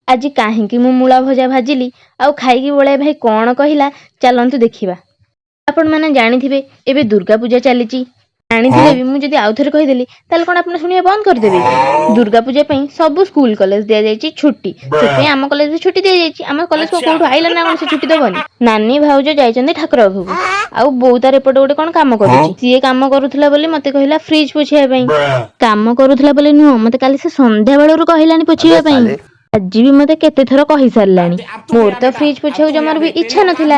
ଆଜି କାହିଁକି ମୁଁ ମୂଳା ଭଜା ଭାଜିଲି ଆଉ ଖାଇକି ବଳିଆ ଭାଇ କ'ଣ କହିଲା, ଚାଲନ୍ତୁ ଦେଖିବା। ଆପଣମାନେ ଜାଣିଥିବେ, ଏବେ ଦୁର୍ଗା ପୂଜା ଚାଲିଛି। ଜାଣିଥିଲେ ବି ମୁଁ ଯଦି ଆଉ ଥରେ କହିଦେଲି, ତାହେଲେ କ'ଣ ଆପଣ ଶୁଣିବା ବନ୍ଦ କରିଦେବେ କି? ଦୁର୍ଗା ପୂଜା ପାଇଁ ସବୁ ସ୍କୁଲ କଲେଜ ଦିଆଯାଇଛି ଛୁଟି। ସେଥିପାଇଁ ଆମ କଲେଜ ବି ଛୁଟି ଦିଆଯାଇଛି। ଆମ କଲେଜ କୋଉଠୁ ଆଇଲା ନା କ'ଣ ସେ ଛୁଟି ଦବନି? ନାନୀ ଭାଉଜ ଯାଇଛନ୍ତି ଠାକୁର ପାଖକୁ ଆଉ ବୋଉ ତାର ଏପଟେ ଗୋଟେ କ'ଣ କାମ କରୁଛି। ସିଏ କାମ କରୁଥିଲା ବୋଲି ମତେ କହିଲା ଫ୍ରିଜ ପୋଛିବା ପାଇଁ। କାମ କରୁଥିଲା ବୋଲି ନୁହଁ, ମତେ କାଲି ସେ ସନ୍ଧ୍ୟା ବେଳରୁ କହିଲାଣି ପୋଛିବା ପାଇଁ। ଆଜି ବି ମତେ କେତେ ଥର କହିସାରିଲାଣି। ମୋର ତ ଫ୍ରିଜ ପୋଛିବାକୁ ଜମାରୁ ବି ଇଚ୍ଛା ନଥିଲା।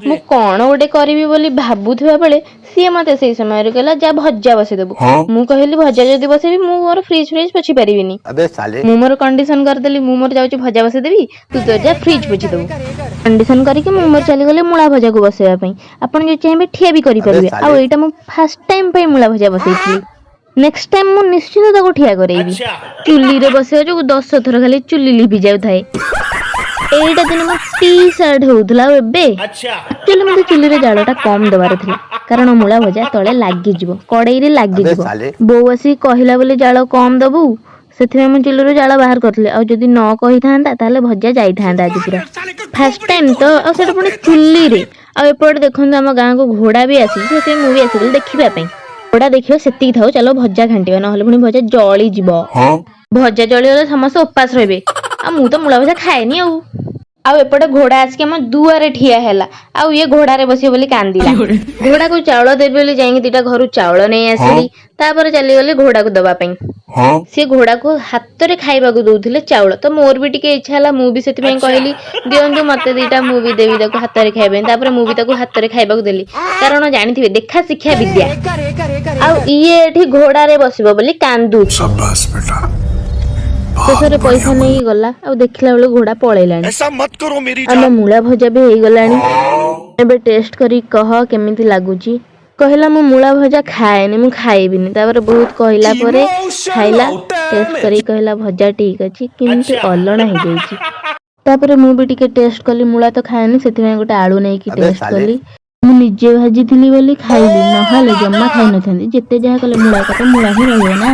ମୁଁ କ'ଣ ଗୋଟେ କରିବି ବୋଲି ଭାବୁଥିବା ବେଳେ ସିଏ ମତେ ସେଇ ସମୟରେ କହିଲା, ଯା ଭଜା ବସେଇଦବୁ। ମୁଁ କହିଲି, ଭଜା ଯଦି ବସେଇବି, ମୁଁ ମୋର ଫ୍ରିଜ ଫ୍ରିଜ ପୋଛି ପାରିବିନି। अबे साले। ମୁଁ ମୋର କଣ୍ଡିସନ କରିଦେଲି, ମୁଁ ମୋର ଯାଉଛି ଭଜା ବସେଇଦେବି, ତୁ ତୋର ଯା ଫ୍ରିଜ ପୋଛିଦବୁ। କଣ୍ଡିସନ କରିକି ମୁଁ ମୋର ଚାଲିଗଲି ମୂଳା ଭଜାକୁ ବସେଇବା ପାଇଁ। ଆପଣ ଯଦି ଚାହିଁବେ, ଠିଆ ବି କରିପାରିବେ। ସାଲେ। ଆଉ ଏଇଟା ମୁଁ ଫାର୍ଷ୍ଟ ଟାଇମ୍ ପାଇଁ ମୂଳା ଭଜା ବସେଇଥିଲି। ନେକ୍ସଟ ଟାଇମ୍ ମୁଁ ନିଶ୍ଚିତ ତାକୁ ଠିଆ କରେଇବି। ଚୁଲିରେ ବସେଇବା ଯୋଗୁ 10 ଥର ଖାଲି ଚୁଲି ଲିଭି ଯାଉଥାଏ। ଏଇଟା ଦିନ ମୋ ଟି ସାର୍ଟ ହଉଥିଲା। ଆଉ ଏବେ ଆକ୍ଚୁଆଲି ମତେ ଚୁଲିରେ ଜାଳଟା କମ ଦେବାର ଥିଲା, କାରଣ ମୂଳା ଭଜା ତଳେ ଲାଗିଯିବ, କଡ଼େଇରେ ଲାଗିଯିବ। ସାଲେ। ବୋଉ ଆସିକି କହିଲା ବୋଲି ଜାଳ କମ ଦବୁ, ସେଥିପାଇଁ ମୁଁ ଚୁଲିରୁ ଜାଳ ବାହାର କରିଥିଲି। ଆଉ ଯଦି ନ କହିଥାନ୍ତା, ତାହେଲେ ଭଜା ଯାଇଥାନ୍ତା ଆଜି ପୁରା। ଫାର୍ଷ୍ଟ ଟାଇମ୍ ତ, ଆଉ ସେଟା ପୁଣି ଚୁଲିରେ। ଆଉ ଏପଟେ ଦେଖନ୍ତୁ, ଆମ ଗାଁକୁ ଘୋଡ଼ା ବି ଆସିଛି। ସେଥିପାଇଁ ମୁଁ ବି ଆସିଗଲି ଦେଖିବା ପାଇଁ। ଘୋଡ଼ା ଦେଖିବା ସେତିକି ଥାଉ, ଚାଲ ଭଜା ଘାଣ୍ଟିବା, ନହେଲେ ପୁଣି ଭଜା ଜଳିଯିବ। ଭଜା ଜଳିଗଲେ ସମସ୍ତେ ଉପାସ ରହିବେ। ଆଉ ମୁଁ ତ ମୂଳା ଭଜା ଖାଏନି। ଆଉ ଏପଟେ ଘୋଡ଼ା ଆସିକି ଆମ ଦୁଆରେ ଠିଆ ହେଲା ଆଉ ଇଏ ଘୋଡ଼ାରେ ବସିବ ବୋଲି କାନ୍ଦିଲା। ଘୋଡ଼ାକୁ ଚାଉଳ ଦେବି ବୋଲି ଯାଇକି ଦିଟା ଘରୁ ଚାଉଳ ନେଇ ଆସିଲି। ତାପରେ ଚାଲିଗଲି ଘୋଡ଼ାକୁ ଦବା ପାଇଁ। ସିଏ ଘୋଡ଼ାକୁ ହାତରେ ଖାଇବାକୁ ଦଉଥିଲେ ଚାଉଳ, ତ ମୋର ବି ଟିକେ ଇଚ୍ଛା ହେଲା। ମୁଁ ବି ସେଥିପାଇଁ କହିଲି, ଦିଅନ୍ତୁ ମତେ ଦିଟା, ମୁଁ ବି ଦେବି ତାକୁ ହାତରେ ଖାଇବା ପାଇଁ। ତାପରେ ମୁଁ ବି ତାକୁ ହାତରେ ଖାଇବାକୁ ଦେଲି, କାରଣ ଜାଣିଥିବେ, ଦେଖା ଶିକ୍ଷା ବିଦ୍ୟା। ଆଉ ଇଏ ଏଠି ଘୋଡ଼ାରେ ବସିବ ବୋଲି କାନ୍ଦୁଛି। शाबाश बेटा। ଶେଷରେ ପଇସା ନେଇକି ଗଲା ଆଉ ଦେଖିଲା ବେଳକୁ ଘୋଡ଼ା ପଳେଇଲାଣି। ऐसा मत करो मेरी। ଆମ ମୂଳା ଭଜା ବି ହେଇଗଲାଣି। ଏବେ ଟେଷ୍ଟ କରି କହ କେମିତି ଲାଗୁଛି। କହିଲା, ମୁଁ ମୂଳା ଭଜା ଖାଏନି, ମୁଁ ଖାଇବିନି। ତାପରେ ବହୁତ କହିଲା ପରେ ଖାଇଲା। ଟେଷ୍ଟ କରିକି କହିଲା, ଭଜା ଠିକ ଅଛି, କିନ୍ତୁ ଅଲଣା ହେଇଯାଇଛି। ତାପରେ ମୁଁ ବି ଟିକେ ଟେଷ୍ଟ କଲି। ମୂଳା ତ ଖାଏନି, ସେଥିପାଇଁ ଗୋଟେ ଆଳୁ ନେଇକି अबे ଟେଷ୍ଟ साले। କଲି। ମୁଁ ନିଜେ ଭାଜିଥିଲି ବୋଲି ଖାଇଲି, ନହେଲେ ଜମା ଖାଇନଥାନ୍ତି। ଯେତେ ଯାହା କଲେ ମୂଳା କଥା ମୂଳା ହିଁ ରହିବ ନା।